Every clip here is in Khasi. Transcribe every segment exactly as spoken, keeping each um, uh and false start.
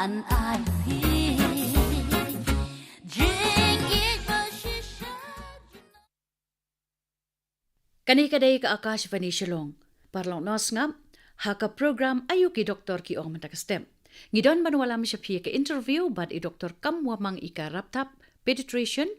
An ai hi. Jingïeit ba shisha. Kane ka dei ka Akashvani Shillong. Paralok nongsngap, ha ka program Aïu ki doktor ki ong mynta ka step, ngi don ban wallam sha phi ka interview bad i Doktor Kamwamang Ika Rapthap, pediatrician,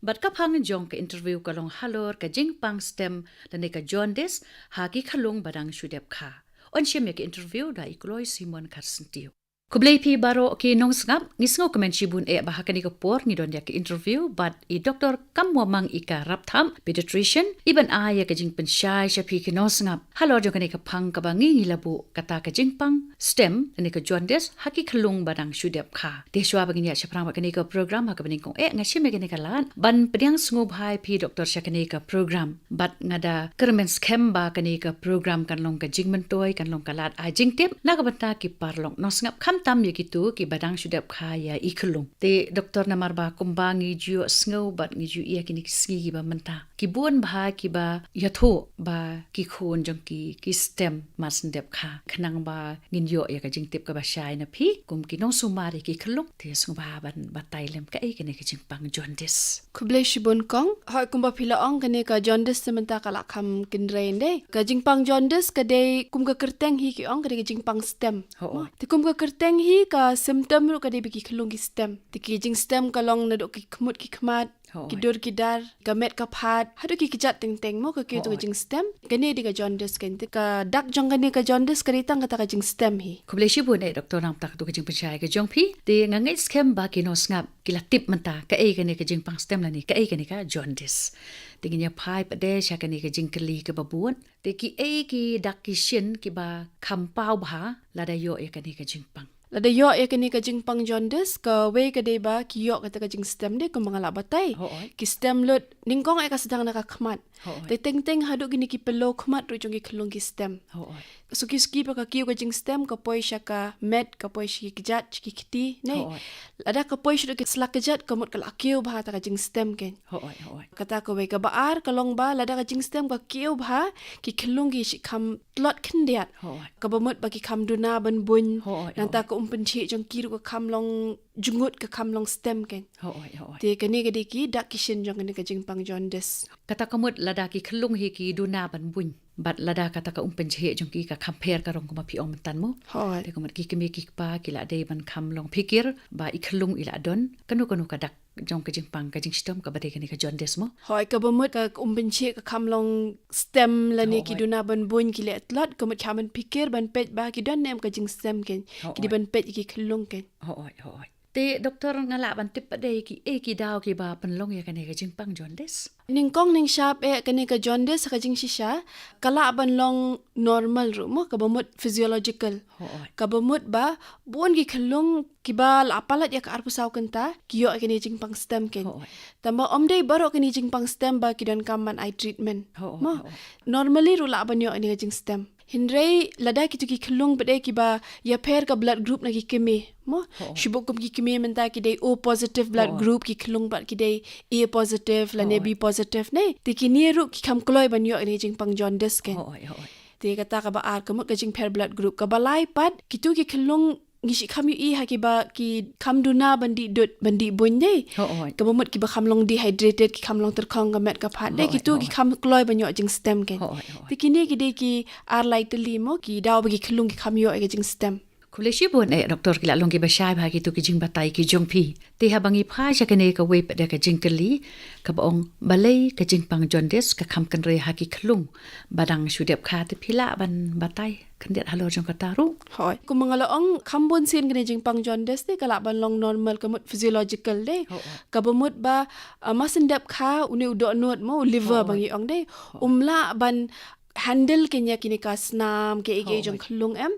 bad ka phang jong ka interview ka long halor ka jingpang stem lane ka jaundice ha ki khyllung ba dang shu dep kha. Yn shim ïa ka interview da i Kloi Simon Kharsyntiew. Khublei phi baroh ki nongsngap, ngi sngewkmen shibun eh ba ha kane ka por ngi don ïa ka interview bad i Doktor Kamwamang Ika Rapthap, pediatrician, i ban ai ïa ka jingpynshai sha phi ki nongsngap halor jong kane ka phang kaba ngi ngi la buh, kata ka jingpang stem lane ka jaundice ha ki khyllung ba dang shu dep kha. Te shuwa ba ngin ïaid shaphrang bad kane ka program, ha kaba nyngkong eh nga shim ïa kane ka lad ban pdiang sngewbha ïa phi Doktor sha kane ka program. Bad nga da kyrmen skhem ba kane ka program kan long ka jingmyntoi, kan long ka lad ai jingtip na ka bynta ki paralok nongsngap, khamtam ïa kito kiba dang shu dep kha ïa i khyllung. Te Doktor, namar ba kumba ngi ju ïohsngew bad ngi ju ïohi kine ki sngi kiba mynta, ki bun bha kiba ïathuh ba ki khun jong ki ki stem mar shu dep kha. Khnang ba ngin ïoh ïa ka jingtip kaba shai na phi kum ki nongsumar ïa ki khyllung, te sngewbha ban batai lem kaei kane ka jingpang jaundice. Khublei shibun kong. Hooid, kumba phi la ong, kane ka jaundice te mynta ka la kham kynrei, ym dei? Ka jingpang jaundice ka dei kum ka kyrteng hi ki ong, ka dei ka jingpang stem. Hooid. Te kum ka kyrteng hi, ka symptom ruh ka dei ba ki khyllung ki stem. Te ki jingstem ka long naduh ki khmut ki khmat, hooid, ki dur ki dar, ka met ka phad, haduh ki kjat teng teng mo, ka kiew to ka, hooid, jingstem. Kane dei ka jaundice kan. Te ka dak jong kane ka jaundice ka dei tang kata ka jingstem hi. Khublei shibun eh Doktor namar kata ka jingpynshai ka jong phi. Te nga ngeit skhem ba ki nongsngap ki la tip mynta kaei kane ka jingpang stem lane kaei kane ka jaundice. Te ngin ïa phai pat de sha kane ka jingkylli kaba bud. Te kiei ki dak ki shin kiba kham paw bha lada ïoh ïa kane ka jingpang? Lada ïoh ïa kane ka jingpang jaundice, kawei ka dei ba ki ïoh kata ka jingstem, dei kumba nga la batai. Hooid. Ki stem lut nyngkong eh ka sdang na ka khmat. Hooid. Te teng teng haduh kine ki pyllew khmat ruh jong ki khyllung ki stem. Hooid. Suki suki pat ka kiew ka jingstem, ka poi sha ka met, ka poi sha ki kjat, sha ki kti, ne? Hooid. Lada ka poi shaduh ki slak kjat, ka mut ka la kiew bha kata ka jingstem kein. Hooid, hooid. Kata kawei. Kaba ar ka long ba lada ka jingstem ka kiew bha, ki khyllung ki shu kham tlot khyndiat. Hooid. Kaba mut ba ki kham duna ban buiñ. Hooid, nangta, hooid, ka umpynshih jong ki ruh ka kham long jngut, ka kham long stem kein. Hooid, hooid. Te kane ka dei ki dak ki shin jong kane ka jingpang jaundice. Kata ka mut lada ki khyllung hi ki duna ban buiñ, bad lada kata ka umpynshih jong ki ka kham pher, ka rong kumba phi ong mynta mo. Hooid. Te ka mut ki kmie ki kpa ki la dei ban kham long phikir ba i khyllung i la don kano kano ka dak jong ka jingpang, ka jingshitom kaba dei kane ka jaundice mo. Hooid, kaba mut ka umpynshih ka kham long stem lane ki, hooid, duna ban buiñ, ki leh tlot, ka mut ki kham ban phikir ban peit ba ki don ne em ka jingstem kein. Hooid. Ki dei ban peit ki khyllung kein. Hooid, hooid. Te Doktor, nga lah ban tip pat de kiei ki daw kiba pynlong ïa kane ka jingpang jaundice? Nyngkong nyngshap eh kane ka jaundice ha ka jingshisha ka lah ban long normal ruh mo, kaba mut physiological. Hooid. Kaba mut ba bun ki khyllung kiba la palat ïa ka arphew saw kynta ki ïoh ïa kane ka jingpang stem kein. Hooid. Tangba ym dei baroh kine ki jingpang stem ba ki donkam ban ai treatment. Hooid, mo, hooid. Normally ruh lah ban ïoh ïa kane ka jingstem. Hynrei lada kito ki khyllung pat de kiba ïapher ka blood group na ki kmie, mo? Hooid. Shibun kum ki kmie mynta ki dei O positive blood, hooid, group, ki khyllung pat ki dei A positive lane, hooid, B positive, ne? Te kine ruh ki kham kloi ban ïoh ïa kane ka jingpang jaundice kein. Hooid, hooid. Te kata kaba ar, ka mut ka jingpher blood group. Kaba lai pat, kito ki khyllung ngi shu kham ïohi ha kiba ki kham duna ban dih dud, ban dih buiñ, dei. Hooid. Kaba mut kiba kham long dehydrated, ki kham long tyrkhong ka met ka phad, dei. Hooid, kito ki, hooid, kham kloi ban ïoh jingstem kein. Hooid, hooid. Te kine ki dei ki ar lai tylli mo ki daw ba ki khyllung ki kham ïoh ïa ka jingstem. Khublei shibun eh Doktor, ki la long kiba shai bha kito ki jingbatai ki jong phi. Te haba ngi phai sha kane kawei pat de ka jingkylli kaba ong balei ka jingpang jaundice ka kham kynrei ha ki khyllung ba dang shu dep kha, te phi lah ban batai khyndiat halor jong kata ruh? Hooid. Kumba nga la ong, kham bun sien kane ka jingpang jaundice te ka lah ban long normal, ka mut physiological, dei. Hooid. Kaba mut ba, ah, mar shu dep kha une u dohnud mo, u liver, hooid, ba ngi ong, dei. Hooid. Um lah ban handle kein ïa kine ka snam, kiei kiei, hooid, jong khyllung, em.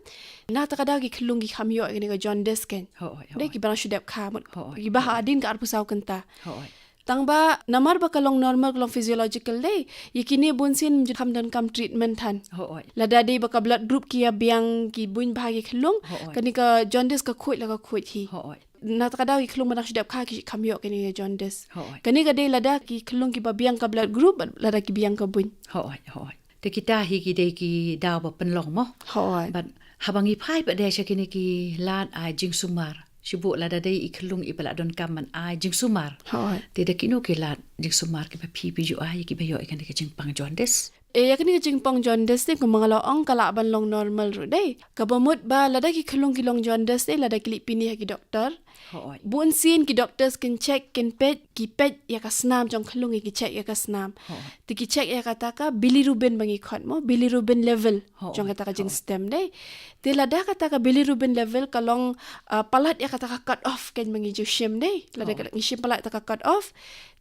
Na kata ka daw ki khyllung ki kham ïoh ïa kane ka jaundice kein. Hooid, hooid. Dei, kiba dang shu dep kha mo. Hooid. Kiba hadien ka arphew saw kynta. Hooid. Tangba namar ba ka long normal, ka long physiological, dei, ïa kine bun sien ym ju kham donkam treatment than. Hooid. Lada dei ba ka blood group ki ïa biang, ki buiñ bha ki khyllung, hooid, kane ka jaundice ka khuid la ka khuid hi. Hooid. Na kata ka daw ki khyllung ba dang shu dep kha ki kham ïoh kane ka jaundice. Hooid. Kane ka dei lada ki khyllung kiba biang ka blood group, lada ki biang ka buiñ. Hooid, hooid. Te kita hi ki dei ki daw ba pynlong mo. Hooid. Bad haba ngi phai pat de sha kine ki lad ai jingsumar, Shu buh lada dei i khyllung iba la donkam ban ai jingsumar. Hooid. Te da kino ki lad jingsumar kiba phi phi ju ai ïa kiba ïoh ïa kane ka jingpang jaundice? Eh, ïa kane ka jingpang jaundice te kumba nga la ong ka lah ban long normal ruh dei. Kaba mut ba lada ki khyllung ki long jaundice te lada ki leit pyni ha ki doktor. Hooid. Bunsien ki doctors kin check, kin peit, ki peit ïa ka snam jong khyllung, ki check ïa ka snam. Hooid. Te ki check ïa kata ka bilirubin ba ngi khot mo, bilirubin level. Hooid, jong kata ka hooid. Jingstem dei. Te lada kata ka bilirubin level ka long, ah, palat ïa kata ka cut off kan ba ngi ju shim dei. Lada ka, hooid, ngi shim palat ïa kata ka cut off.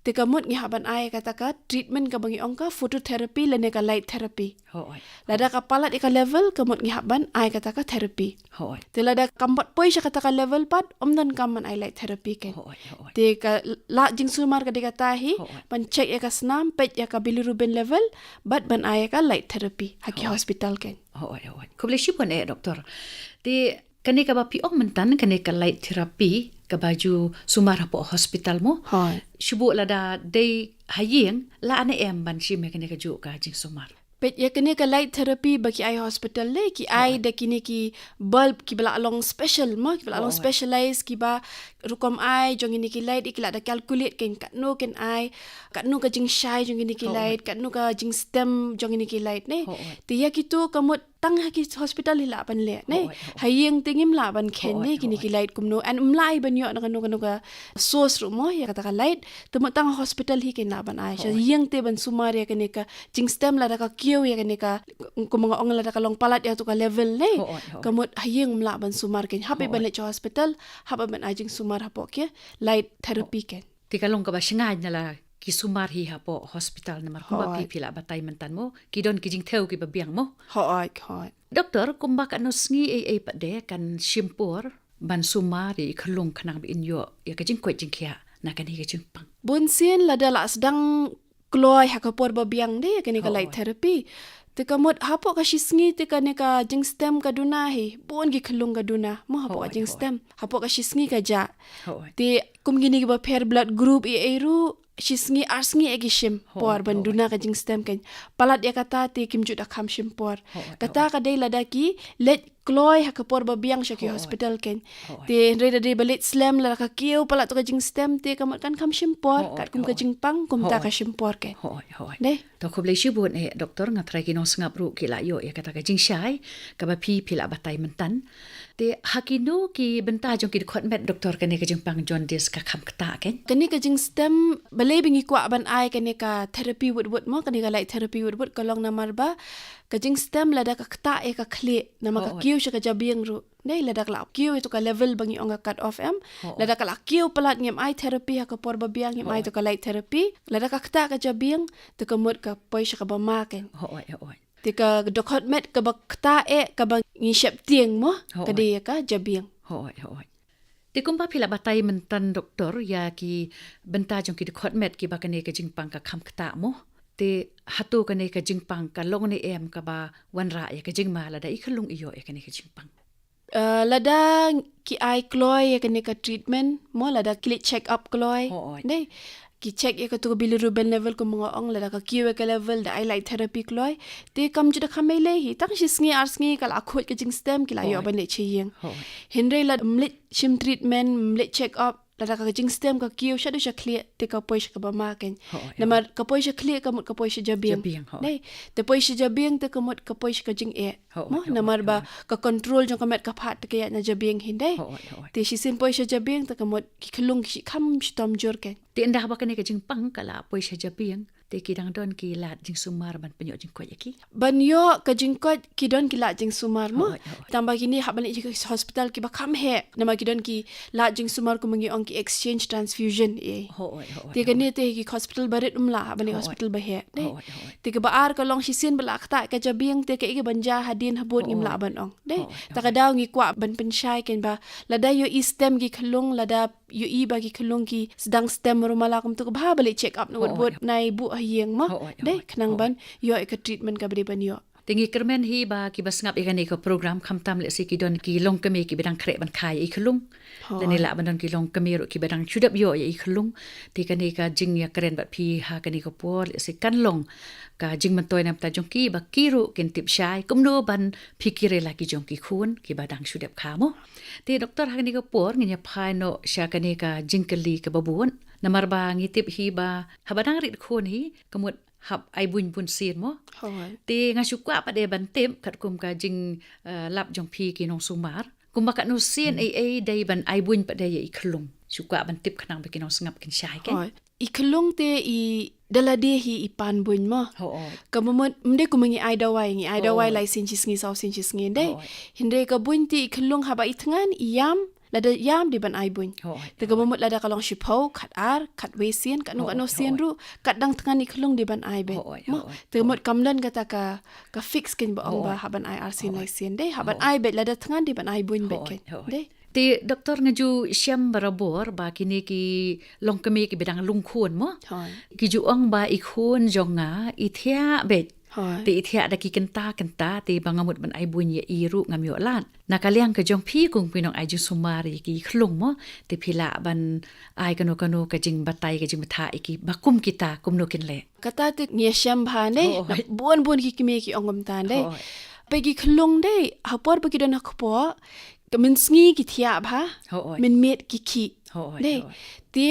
Te ka mut ngi hap ban ai kata ka treatment kaba ngi ong ka phototherapy lane ka light therapy. Hooid. Lada ka palat ïa ka level ka mut ngi hap ban ai kata ka therapy. Hooid. Te lada kam pat poi sha kata ka level pat, ym donkam ban ai light therapy kan. Hooid, hooid. Te ka lad jingsumar ka dei kata hi, hooid, ban check ïa ka snam, peit ïa ka bilirubin level, bad ban ai ïa ka light therapy ha ki, hooid, hospital kan. Hooid, hooid. Khublei shibun eh, doktor. Te kane kaba phi ong mynta kane ka light therapy kaba ju sumar hapoh hospital mo. Hooid. Shu buh lada dei ha ïing, lah ne em ban shim ïa kane kajuh ka jingsumar? Peit ïa kane ka light therapy ba ki ai hospital lei, ki ai, hooid, da kine ki bulb kiba la long special mo, kiba la long, hooid, specialize, kiba rukom ai jong kine ki light ki la da calculate kan katno kan ai, katno ka jingshai jong kine ki, hooid, light, katno ka jingstem jong kine ki light ne. Hooid. Te ïa kito ka mut tang ha ki hospital hi lah ban leh ne. Hooid, hooid. Ha ïing te ngim lah ban kheiñ, hooid, ne kine ki, hooid, light kumno. Ym lah ban ïoh na kano kano ka source ruh mo ïa kata ka light. Te mut tang ha hospital hi kan lah ban ai. Sha, hooid, ïing te ban sumar ïa kane ka jingstem lada ka kiew ïa kane ka, kumba nga ong lada ka long palat ïa tu ka level ne. Hooid, hooid. Ka mut ha ïing ym lah ban sumar kan. Hap ban, hooid, leit sha hospital, hap ban ai jingsumar hapoh ki light therapy, hooid, kan. Te ka long kaba shngaiñ na la ki sumar hi hapoh hospital namar kumba, hooid, phi phi la batai mynta mo, ki don ki jingthew kiba biang mo. Hooid, hooid. Doktor, kumba katno sngi ei ei pat de kan shim por ban sumar ïa i khyllung khnang ba in ïoh ïa ka jingkoit jingkhiah na kane ka jingpang? Bunsien lada la sdang kloi ha ka por ba biang de ïa kane ka, hooid, light therapy. Te ka mut hapoh ka shisngi te kane ka jingstem ka duna hi, bun ki khyllung ka duna mo hapoh ka, hooid, hooid, jingstem. Hapoh ka shisngi ka jah. Hooid. Te kum kine kiba pher blood group ei ei ruh, shisngi ar sngi eh ki shim, hooid, por ban, hooid, duna ka jingstem kan. Palat ïa kata te kim ju da kham shim por. Hooid, kata, hooid, ka dei lada ki leit kloi ha ka por ba biang sha ki, hooid, hospital kan. Hooid. Te hynrei da dei ba leit slem lada ka kiew palat tu ka jingstem te ka mut kan kham shim por, hooid, katkum ka, hooid, jingpang kumta, hooid, ka shim por kan. Hooid, hooid. Dei. To khublei shibun eh, doktor, nga tharai ki nongsngap ruh ki la ïoh ïa kata ka jingshai kaba phi phi la batai mynta. Te ha kino ki bynta jong ki dkhot met, doktor, kane ka jingpang jaundice ka kham ktah kan? Kane ka jingstem balei ba ngi kwah ban ai kane ka therapy wut wut mo, kane ka light therapy wut wut ka long namar ba ka jingstem lada ka ktah ïa ka khlieh, namar ka, hooid, kiew sha ka jabieng ruh. Dei, lada ka la kiew ïa tu ka level ba ngi ong ka cut off em. Hooid. Lada ka la kiew palat ngim ai therapy ha ka por ba biang, ngim ai, hooid, tu ka light therapy. Lada ka ktah ka jabieng, te ka mut ka poi sha kaba ma kan. Hooid, hooid. Te ka dkhot met kaba ktah eh kaba ngi sheptieng mo, hooid, ka dei ïa ka jabieng. Hooid, hooid. Te kumba phi la batai mynta, doktor, ïa ki bynta jong ki dkhot met kiba kane ka jingpang ka kham ktah mo. Te hato kane ka jingpang ka long ne em kaba wanrah ïa ka jingma lada i khyllung i ïoh ïa kane ka jingpang? Eh, lada ki ai kloi ïa kane ka treatment mo, lada ki leit check up kloi. Hooid. Dei, ki check ïa katu ka bilirubin level kumba nga ong, lada ka kiew ïa ka level da ai light therapy kloi. Te kam ju da kham mei lei hi, tang shisngi ar sngi ka la khuid ka jingstem ki la, hooid, ïoh ban leit sha ïing. Hooid. Hynrei lada ym leit shim treatment, ym leit check up, lada ka jingstem ka kiew shaduh sha khlieh te ka poi sha kaba ma kan. Hooid, hooid. Namar ka poi sha khlieh ka mut ka poi sha jabieng. Jabieng, hooid. Dei, te poi sha jabieng te ka mut ka poi sha ka jingeh. Hooid, mo, hooid, namar ba, hooid, ka control jong ka met ka phad te ka ïaid na jabieng hi dei. Hooid, hooid. Te shisien poi sha jabieng te ka mut ki khyllung ki kham shitom jur kan. Te ynda ba kane ka jingpang ka la poi sha jabieng, te ki dang don ki lad jingsumar ban pynïoh jingkoit ïa ki? Ban ïoh ka jingkoit ki don ki lad jingsumar mo. Hooid, hooid. Tang ba kine hap ban leit sha hospital kiba kham heh. Namar ki don ki lad jingsumar kumba ngi ong ki exchange transfusion, eh. Hooid, hooid, hooid. Te kane te ki hospital barit ym lah, hap ban leit, hooid, hospital ba heh. Dei. Hooid, hooid. Te kaba ar ka long shisien ba la ktah ka jabieng te kaei kaban jia hadien habud ngim, hooid, lah ban ong. Dei. Hooid, hooid. Ta ka daw ngi kwah ban pynshai kan ba lada ïohi stem ki khyllung, lada ïohi ba ki khyllung ki sdang stem ruh mala kumtu, ka bha ba leit check up na wut, hooid, wut, nai buh ha ïing mo. Hooid, dei, hooid, khnang, hooid, ban ïoh ïa ka treatment kaba dei ban ïoh. Te ngi kyrmen hi ba kiba sngap ïa kane ka program khamtam lehse ki don ki longkmie kiba dang khreh ban kha ïa i khyllung. Hooid. Lane lah ban don ki longkmie ruh kiba dang shu dep ïoh ïa i khyllung. Te kane ka jingïakren bad phi ha kane ka por lehse kan long ka jingmyntoi na ka bynta jong ki ba ki ruh kin tip shai kumno ban pyrkhat ïa la ki jong ki khun kiba dang shu dep kha mo. Te doktor, ha kane ka por ngin ïa phai noh sha kane ka jingkylli kaba bud. Namar ba ngi tip hi ba haba dang rit khun hi ka mut hap ai buiñ bunsien mo. Hooid. Te nga shu kwah pat de ban tip katkum ka jing, eh, lap jong phi ki nongsumar. Kumba katno sien ei ei dei ban ai buiñ pat de ïa i khyllung. Shu kwah ban tip khnang ba ki nongsngap kin shai, kan? Hooid. I khyllung te i da lade hi i pan buiñ mo. Hooid. Kaba mut ym dei kumba ngi ai dawai, ngi ai dawai lai sien shi sngi, saw sien shi sngi, dei. Hooid. Hynrei ka buiñ te i khyllung haba i thngan i ïam, lada ïam dei ban ai buiñ. Hooid. Te kaba mut lada ka long shiphew, khatar, khatwei sien, katno katno sien ruh, kat dang thngan i khyllung dei ban ai buiñ. Hooid, mo. Hooid. Te mut kam don kata ka, ka fix, kan, ba ong ba hap ban ai ar sien lai sien, dei. Hap ban ai buiñ, lada thngan dei ban ai buiñ buiñ, kan. Hooid. Dei. Te doktor, nga ju shem barabor ba kine ki longkmie kiba dang lung khun mo. Hooid. Ki ju ong ba i khun jong nga i thiah buiñ. Hooid. Te i thiah da ki kynta kynta, te ba nga mut ban ai buiñ ïa i ruh ngam ïoh lad. Na ka liang ka jong phi kum ki nongai jingsumar ïa ki khyllung mo, te phi lah ban ai kano kano ka jingbatai, ka jingbthah ïa ki ba kum kita kumno kin leh? Kata te ngi ïa shem bha, ne? Hooid. Na bun bun ki kmie ki ong kumta, dei. Hooid. Ba ki khyllung, dei, ha por ba ki don ha kpoh, ka mynsngi ki thiah bha, hooid, mynmiet ki khih. Hooid, dei. Hooid. Te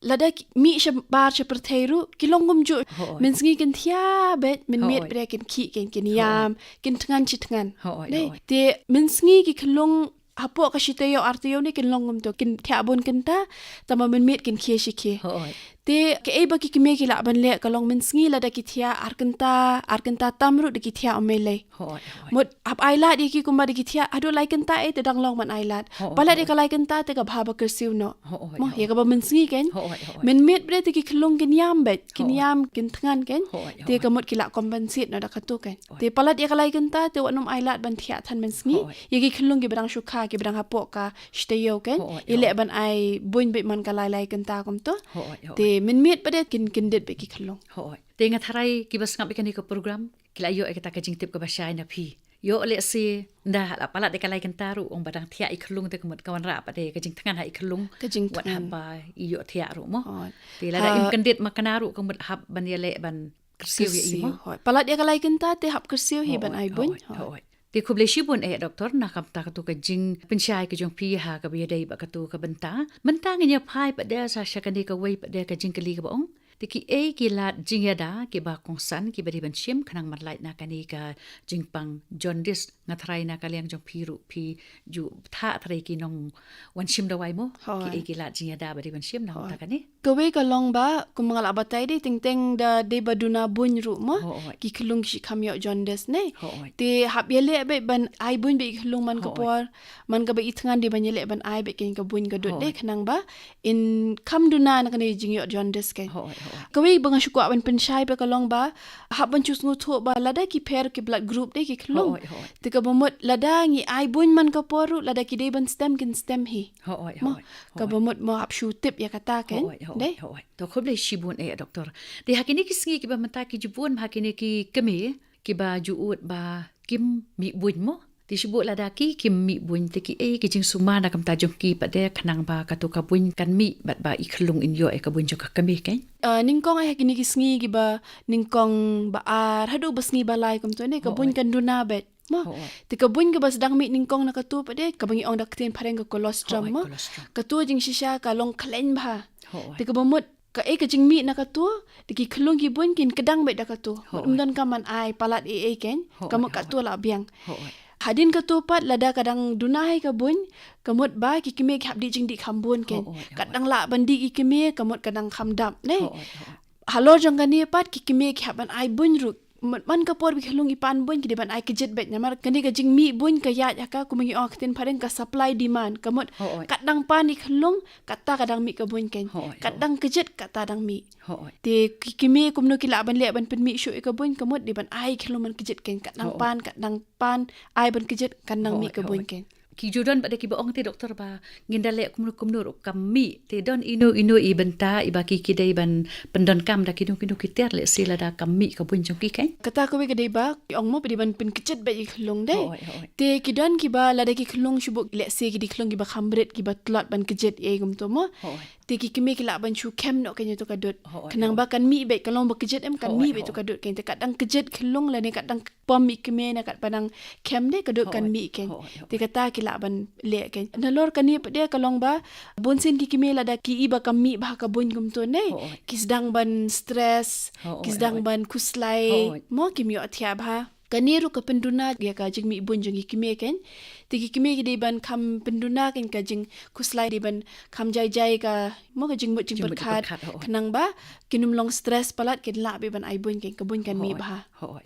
lada ki mih shabar sha pyrthei ruh ki long kumjuh. Hooid. Mynsngi kin thiah buiñ, mynmiet, hooid, pat de kin khih, kin, kin ïam, hooid, kin thngan shi thngan. Hooid, dei. Hooid. Te mynsngi ki khyllung hapoh ka shi taïew ar taïew ne kin long kumto, kin thiah bun kynta, tangba mynmiet kin khie shi khie. Hooid. Te kaei ba ki kmie ki lah ban leh ka long mynsngi lada ki thiah ar kynta, ar kynta tam ruh da ki thiah ym mei lei. Hooid, hooid. Mut hap ai lad ïa ki kumba da ki thiah haduh lai kynta, eh, te dang long ban ai lad. Hooid, hooid. Palat ïa ka lai kynta te ka bha ba kyrsiew noh. Hooid, hooid. Mo, ïa kaba mynsngi, kan. Hooid, hooid. Mynmiet pat de te ki khyllung kin ïam buiñ, kin, hooid, ïam, kin thngan, kan. Hooid, hooid. Te ka mut ki lah compensate noh da katu, kan. Hooid. Te palat ïa ka lai kynta te wat nym ai lad ban thiah than mynsngi. Hooid. Ïa ki khyllung kiba dang shu kha, kiba dang hapoh ka shi taïew, kan. Hooid, hooid. Ïaleh ban ai buiñ buiñ man ka lai lai kynta kumto. Hooid, hooid. Te mynmiet pat de kin kyndit buiñ ki khyllung. Hooid. Te nga tharai kiba sngap ïa kane ka program ki la ïoh ïa kata ka jingtip kaba shai na phi. Ïoh lehse ynda la palat ïa ka lai kynta ruh, ong ba dang thiah i khyllung te ka mut ka wanrah pat de ka jingthngan ha i khyllung. Ka jingthngan. Wat haba i ïoh thiah ruh mo. Hooid. Te lada, ha, im kyndit makna ruh ka mut hap ban ïaleh ban kyrsiew ïa i mo. Kyrsiew, hooid. Palat ïa ka lai kynta te hap kyrsiew hi ban ai buiñ. Hooid, hooid, hooid. Te khublei shibun, eh, doktor, na ka bynta katu ka jingpynshai ka jong phi ha kaba ïadei bad katu ka bynta. Mynta ngin ïa phai pat de sha, sha kane kawei pat de ka jingkylli kaba ong, te kiei ki lad jingïada kiba kongsan kiba dei ban shim khnang ban lait na kane ka jingpang jaundice? Nga tharai na ka liang jong phi ruh phi ju bthah tharai ki nongwan shim dawai mo. Hooid. Kiei ki lad jingïada ba dei ban shim na ka bynta kane? Kawei ka long ba, kumba nga la batai, dei teng teng da dei ba duna buiñ ruh mo. Hooid. Ki khyllung ki shim kham ïoh jaundice, ne? Hooid. Te hap ïaleh buiñ ban ai buiñ buiñ ki khyllung man ka por, hooid, man kaba i thngan dei ban ïaleh ban ai buiñ, kan, ka buiñ ka dud, dei, hooid, khnang ba in kham duna na kane ka jingïoh jaundice, kan. Hooid, hooid. Kawei ba nga shu kwah ban pynshai pat ka long ba hap ban shu sngewthuh ba lada ki pher ki blood group, dei, ki khyllung. Hooid, hooid. Te kaba mut lada ngi ai buiñ man ka por ruh, lada ki dei ban stem kin stem hi. Hooid, mo, hooid, hooid. Kaba mut mo hap shu tip ïa kata, kan. Hooid, hooid, dei, hooid. To khublei shibun, eh, doktor. Te ha kine ki sngi kiba mynta ki ju bun ha kine ki kmie kiba ju ud ba kim mih buiñ mo. Te shu bun lada ki kim mih buiñ te kiei ki jingsumar na ka bynta jong ki pat de khnang ba katu ka buiñ kan mih bad ba i khyllung in ïoh ïa ka buiñ jong ka kmie, kan? Ah, nyngkong, eh, ha kine ki sngi kiba nyngkong, ba ar haduh ba sngi ba lai kumto, ne, ka buiñ, hooid, kan duna buiñ. Mo. Hooid. Te ka buiñ kaba sdang mih nyngkong na katu pat de kaba ngi ong da ka ktien phareng ka colostrum, hooid, mo. Colostrum. Katu jingshisha ka long khleiñ bha. Hooid. Te kaba mut kaei ka jingmih na katu, te ki khyllung ki buiñ kin kdang buiñ da katu. Mut, hooid, ym donkam ban ai palat ei ei, kan. Hooid, ka mut, hooid, katu la biang. Hooid. Hadien katu pat lada ka dang duna hi ka buiñ, ka mut ba ki kmie ki hap dih jingdih kham bun, kan. Hooid, hooid. Kat dang lah ban dih ki kmie ka mut ka dang kham dap, ne? Hooid, hooid. Halor jong kane pat ki kmie ki hap ban ai buiñ ruh. Man, man ka por ba ki khyllung ki pan buiñ ki dei ban ai kjit beit namar kane ka jingmih buiñ ka ïaid ha ka, kumba ngi ong ha ka ktien phareng, ka supply demand. Ka mut, hooid, kat dang pan i khyllung, kata ka dang mih ka buiñ, kan. Hooid, hooid. Kat dang kjit, kata dang mih. Hooid. Te ki kmie kumno ki lah ban leh ban pynmih shuh ïa ka buiñ, ka mut dei ban ai i khyllung ban kjit, kan. Kat dang, hooid, pan, kat dang pan, ai ban kjit, kan dang mih, hooid, ka buiñ, hooid, kan. Ki ju don pat de kiba ong te doktor ba ngin da leh kumno kumno ruh kam mih. Te don ino ino i bynta iba ki ki dei ban pyndonkam da kino kino ki tiar lehse lada kam mih ka buin jong ki kein. Kata kawei ka dei ba ki ong mo ba dei ban pynkjit beit ïa ki khyllung de. Hooid, hooid. Te ki don kiba lada ki khyllung shu buh lehse ki dei khyllung kiba kham rit kiba tlot ban kjit ïa kumto mo. Hooid. Te ki kmie ki lah ban shu khem noh kein ïa to ka dud. Hooid, hooid. Khnang ba kan mih beit, ka long ba kjit em kan mih beit to ka dud kein. Te katba dang kjit khyllung lane katba dang pom i kmie ne katba dang khem de ka dud kan mih kein. Hooid, hooid. Te kata ki lah ban leh kein. Nalor kane pat de ka long ba bunsien ki kmie lada ki i ba kam mih bha ka buin kumto ne. Hooid. Ki sdang ban stress, hooid, ki sdang ban khuslai. Hooid. Mo kim ïohthiah bha. Kane ruh ka pynduna ïa ka jingmih buin jong ki kmie kein. Te ki kmie ki dei ban kham pynduna kein ka jingkhuslai dei ban kham jai jai ka mo ka jingmut jingpyrkhat. Jingmut jingpyrkhat, hooid. Khnang ba kin ym long stress palat kin lah beit ban ai buin kein ka buin kan mih bha. Hooid, hooid.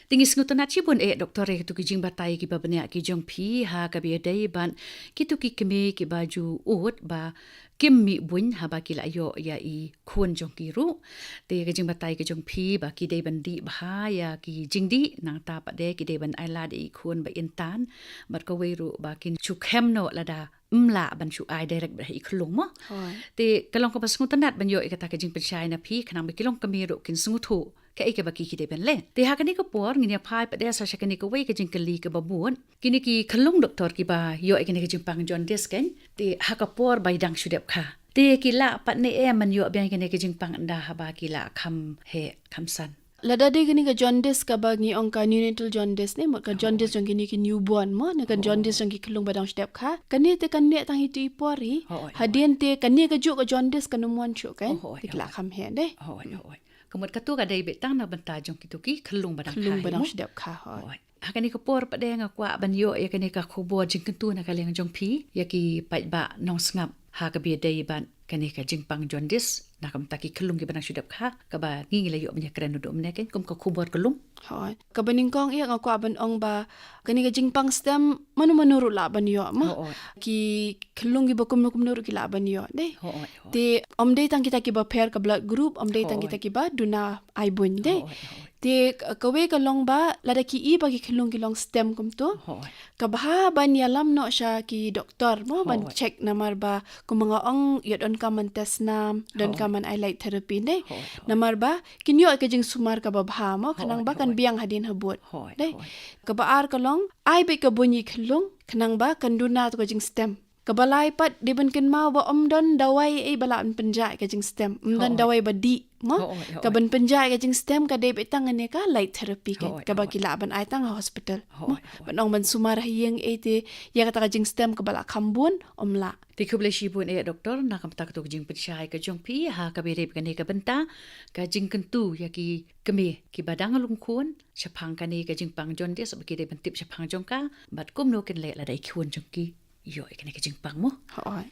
Te ngi sngewtynnat shibun eh doktor ïa kito ki jingbatai kiba bniah ki jong phi ha kaba ïadei bad kito ki kmie kiba ju ud ba kim mih buin haba ki la ïoh ïa i khun jong ki ruh. Te ka jingbatai ka jong phi ba ki dei ban dih bha ïa ki jingdih nangta pat de ki dei ban ai lad ïa i khun ba in tan. Bad kawei ruh ba kin shu khem noh lada ym lah ban shu ai direct beit ha i khyllung mo. Hooid. Te ka long kaba sngewtynnat ban ïoh ïa kata ka jingpynshai na phi khnang ba ki longkmie ruh kin sngewthuh kaei kaba ki ki dei ban leh. Te ha kane ka por ngin ïa phai pat de sa sha kane kawei ka jingkylli kaba bud. Kine ki khyllung doktor kiba ïoh ïa kane ka jingpang jaundice kein. Te ha ka por ba i dang shu dep kha. Te ki lah pat ne em ban ïoh biang ïa kane ka jingpang ynda haba ki la kham heh kham san. Lada dei kane ka jaundice kaba ngi ong ka neonatal jaundice ne, mut ka jaundice jong kine ki newborn mo, ne ka jaundice jong ki khyllung ba dang shu dep kha. Kane te kan neh tang hi tu i por hi. Hooid, hooid. Hadien te kane ka juh ka jaundice kan ym wan shuh kein. Hooid, hooid. Te ki la kham heh de. Hooid, hooid. Ka mut katu ka dei beit tang na bynta jong kito ki khyllung ba dang kha hi mo. Khyllung ba dang shu dep kha, hooid. Hooid. Ha kane ka por pat de nga kwah ban ïoh ïa kane ka khubor jingkyntu na ka liang jong phi ïa ki paidbah nongsngap ha kaba ïadei bad kane ka jingpang jaundice na ka bynta ki khyllung kiba dang shu dep kha kaba ngi ngi la ïoh ban ïakren naduh mynne kein kum ka khubor ka lum. Hooid. Kaba nyngkong ïa nga kwah ban ong ba kane ka jingpang stem mano mano ruh lah ban ïoh mo. Hooid. Ki khyllung kiba kumno kumno ruh ki lah ban ïoh de. Hooid, hooid. Te ym dei tang kita kiba pher ka blood group, ym dei tang kita kiba duna ai buin de. Hooid, hooid. Te k-, kawei ka long ba lada ki i ba ki khyllung ki long stem kumto. Hooid. Kaba bha ban ïalam noh sha ki doktor mo ban check namar ba kumba nga ong ïa donkam ban test nam, donkam ban ai light therapy ne. Hooid, hooid. Namar ba kin ïoh ka jingsumar kaba bha mo khnang ba kan biang hadien habud. Hooid, hooid. Kaba ar ka long ai beit ka buin ïa i khyllung khnang ba kan duna to ka jingstem. Kaba lai pat dei ban kynmaw ba ym don dawai ei ba lah ban pynjah ïa ka jingstem. Ym don dawai ba dih mo. Hooid, hooid. Ka ban pynjah ïa ka jingstem ka dei beit tang kane ka light therapy kein. Hooid, hooid. Kaba ki lah ban ai tang ha hospital mo. Hooid, hooid. Ban ong ban sumar ha ïing ei te ïa kata ka jingstem kaba la kham bun ym lah. Te khublei shibun eh doktor na ka bynta kato ka jingpynshai ka jong phi ha kaba ïadei bad kane ka bynta ka jingkyntu ïa ki kmie kiba dang long khun shaphang kane ka jingpang jaundice ba ki dei ban tip shaphang jong ka bad kumno kin leh lada i khun jong ki ïoh ïa kane ka jingpang mo. Hooid.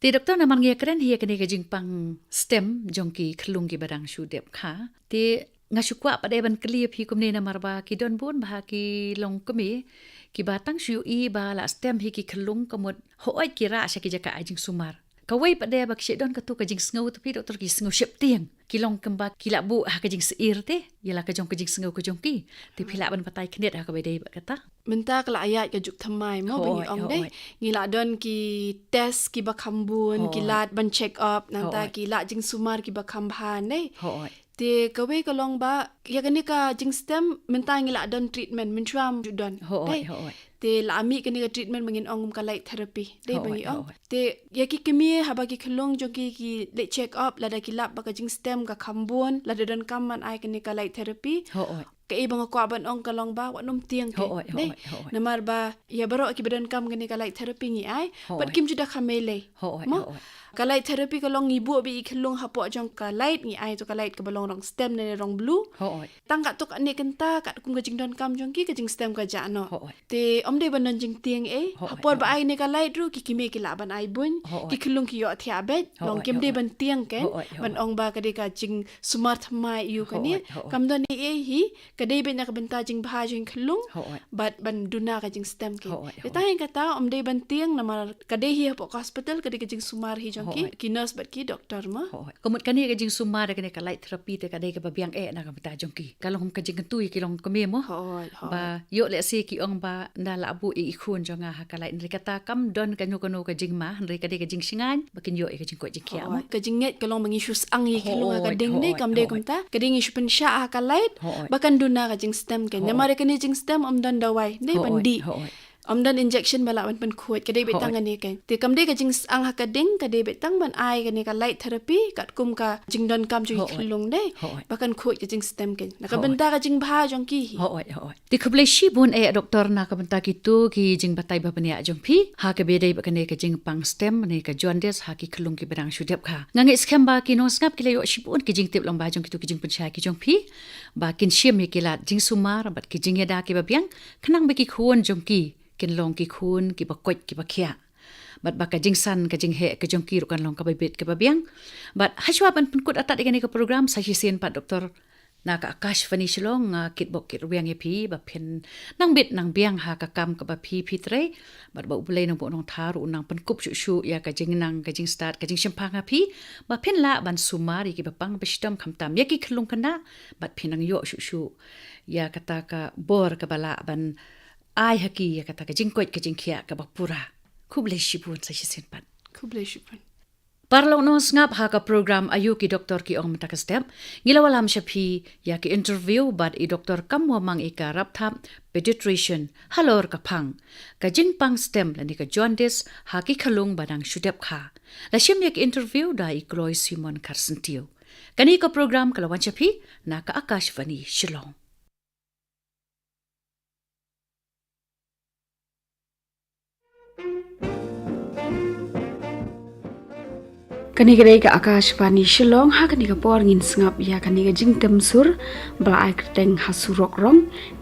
Te doktor namar ngi ïakren hi ïa kane ka jingpang stem jong ki khyllung kiba dang shu dep kha. Te nga shu kwah pat de ban kylli ïa phi kumne namar ba ki don bun bha ki longkmie kiba tang shu ïohi ba la stem hi ki khyllung ka mut hooid ki rah sha ki jaka ai jingsumar. Kawei pat de ba ki shu don kato ka jingsngew te phi doktor ki sngew sheptieng. Ki long kumba ki la buh ha ka jingsyier te ïa la ka jong ka jingsngew ka jong ki. Te phi lah ban batai khyndiat ha kaba ïadei bad kata. Mynta ka la ïaid ka juk thymmai mo ba ngi ong de. Hooid, hooid. Ngi la don ki test kiba kham bun, ki lad ban check up, nangta ki lad jingsumar kiba kham bha ne. Hooid. Te kawei ka long ba ïa kane ka jingstem mynta ngi la don treatment, mynshuwa ym ju don. Hooid, hooid. Te la mih kane ka treatment ba ngin ong kum ka light therapy. Dei ba ngi ong. Hooid, hooid. Te ïa ki kmie haba ki khyllung jong ki ki leit check up lada ki lap ba ka jingstem ka kham bun, lada donkam ban ai kane ka light therapy. Hooid. Kaei ba nga kwah ban ong ka long ba wat nym tieng kein. Hooid, hooid, hooid. Namar ba ïa baroh kiba donkam kane ka light therapy ngi ai. Hooid. Bad kim ju da kham mei lei. Hooid, hooid. Ka light therapy ka long ngi buh beit i khyllung hapoh jong ka light ngi ai to ka light kaba long rong stem ne rong blue. Hooid. Tang katto katne kynta katkum ka jingdonkam jong ki ka jingstem ka jah noh. Hooid. Te ym dei ban don jingtieng ei. Hooid, hooid. Ha por ba ai ne ka light ruh ki kmie ki lah ban ai buin. Hooid. Ki khyllung ki ïohthiah beit. Hooid, hooid. Long kim dei ban tieng kein. Hooid, hooid. Ban ong ba ka dei ka jingsumar thymmai ïa u kane. Hooid, hooid. Kam don ei ei hi. Ka dei beit na ka bynta jingbha jong ki khyllung, Hooid. bad ban duna ka jingstem ki. Hooid, Te hooid. tang ïa kata, ym dei ban tieng namar ka dei hi hapoh ka hospital, ka dei ka jingsumar hi jong ki, Hooid. ki nurse bad ki doctor mo. Hooid. Ka mut kane ka jingsumar, kane ka light therapy te ka dei kaba biang eh na ka bynta jong ki. Ka long ka jingkyntu ïa ki longkmie mo. Hooid, hooid. Ba ïoh lehse ki ong ba nda lah buh ïa i khun jong nga ha ka light. Hynrei kata kam don kano kano ka jingma, hynrei ka dei ka jingshngaiñ, ba kin ïoh ïa ka jingkoit jingkhiah mo. Hooid. Ka jingngeit ka long ba ngi shu sang ïa ki khyllung ha ka Hooid, ding ne, hooid, kam dei hooid. kumta. Ka dei ngi shu pynshah ha ka light, Hooid. ba kan duna ka jingstem kein. Hooid. Namar kane jingstem ym don dawai, ne ban Hooid, dih. hooid. Ym don injection ba lah ban pynkhuid, ka dei beit tang Hooid. kane kein. Te kam dei ka jingsang ha ka ding, ka dei beit tang ban ai kane ka light therapy, katkum ka jingdonkam jong ki Hooid. khyllung dei. Hooid. Ba kan khuid ka jingstem kein. Na ka Hooid. bynta ka jingbha jong ki hi. Hooid, hooid. Te khublei shibun eh Doctor na ka bynta kito ki jingbatai ba bniah jong phi. Ha kaba ïadei bad kane ka jingpang stem ne ka jaundice ha ki khyllung kiba dang shu dep kha. Nga ngeit skhem ba ki nongsngap ki la ïoh shibun ki jingtip lyngba jong kito ki jingpynshai ki jong phi. Ba kin shim ïa ki lad jingsumar bad ki jingïada kiba biang. Khnang ba ki khun jong ki kin long ki khun kiba koit kiba khiah. Bad ba ka jingsan ka jingheh ka jong ki ruh kan long kaba bit kaba biang. Bad hashwa ban pynkut atat ïa kane ka program sa shisien pat Doctor na ka Akashvani Shillong, nga kitbok kitrwiang ïa phi ba phin nang bit nang biang ha ka kam kaba phi phi trei. Bad ba U Blei Nongbuh Nongthaw ruh un nang pynkup shuh shuh ïa ka jingnang ka jingstad ka jingshemphang ha phi. Ba phin lah ban sumar ïa kiba pang ba shitom khamtam ïa ki khyllung khynnah. Bad phin nang ïoh shuh shuh ïa kata ka bor kaba lah ban ai ha ki ïa kata ka jingkoit ka jingkhiah kaba pura. Khublei shibun sa shisien pat. Khublei shibun. Paralok nongsngap, ha ka program Aïu ki Doctor ki ong mynta ka step, ngi la wallam sha phi ïa ki interview bad i Doctor Kamwamang Ika Rapthap, pediatrician, halor ka phang ka jingpang stem lane ka jaundice ha ki khyllung ba dang shu dep kha. La shim ïa ki interview da i Kloi Simon Kharsyntiew. Kane ka program ka la wan sha phi na ka Akashvani Shillong. Kane ka dei ka Akashvani Shillong, ha kane ka por ngin sngap ïa kane ka jingtem sur ba la ai kyrteng Ha Surok Rong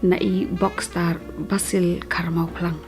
na i Bokstar Basil Kharmawphlang.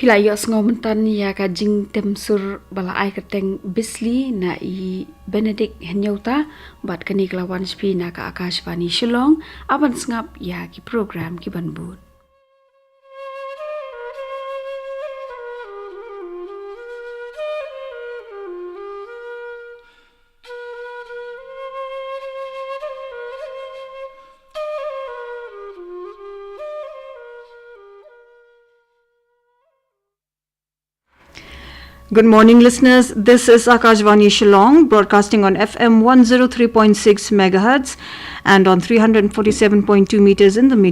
Phi la ïohsngew mynta ïa ka jingtem sur ba la ai kyrteng Bisli na i Benedict Hynñiewta, bad kane ka la wan sha phi na ka Akashvani Shillong. Aban sngap ïa ki program ki ban bud. Good morning, listeners. This is Akashvani Shillong, broadcasting on F M one zero three point six megahertz and on three hundred forty-seven point two meters in the medium